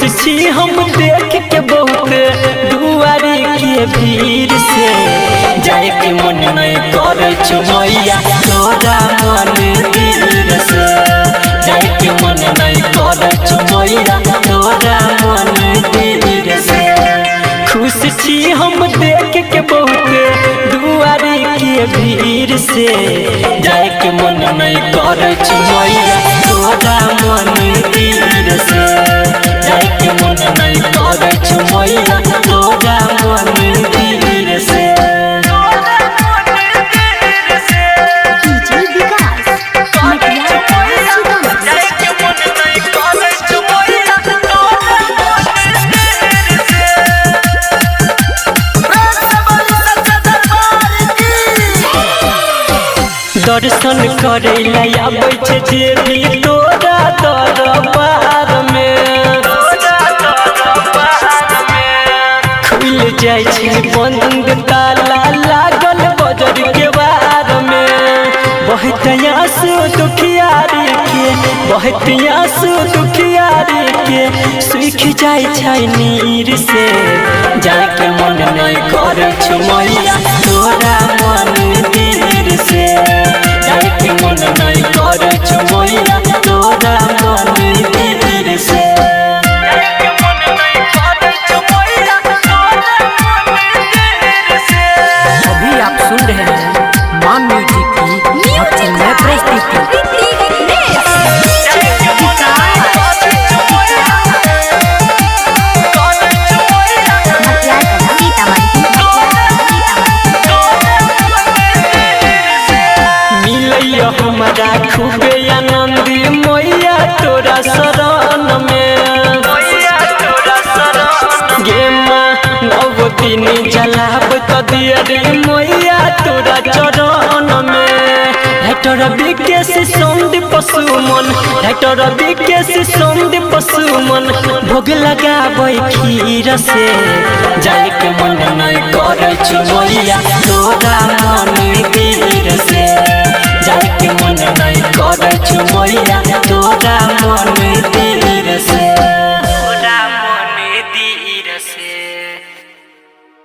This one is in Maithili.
छी हम देख के बहुत दुआरी के भीड़ से। जाए के मन नहीं करे छौ मैया तोरा मंदिर से। जाए के मन नहीं करे छौ मैया तोरा मंदिर से। खुश छी हम देख के बहुत दुआरी के भीड़ से। जाए के मन नहीं करे छौ मैया तोरा मंदिर से। जाए के मन नहीं करे छौ मैया तोरा मंदिर से। डीजे विकास मटियार सीतामढ़ी। दर्शन करे ला आबै छै जे भी तोरा दरबार में। खुल जाइ छै बंद ताला लागल बजर के बार में। बहुत आंसू दुखियारी के, बहुत आंसू दुखियारी के सूख जाइ छै नीर से। जाए के मन नहीं करे छौ मैया तोरा मंदिर से। जाए के मन नहीं करे छौ मैया तोरा मंदिर से। अभी आप सुन रहे हैं मां म्यूजिक की म्यूजिक भक्तिमय प्रस्तुति। मिलैया हमरा खूबे आनंद मैया तोरा शरण में। गे माँ नव दिन जलाब त दिया रे मैया तोरा चरण में। डॉक्टर विकेश संदीप सुमन, डॉक्टर विकेश संदीप सुमन भोग लगाबै खीर से। जाए के मन नहीं करे छौ मैया तोरा मंदिर से। जाए के मन नहीं करे छौ मैया तोरा मंदिर से।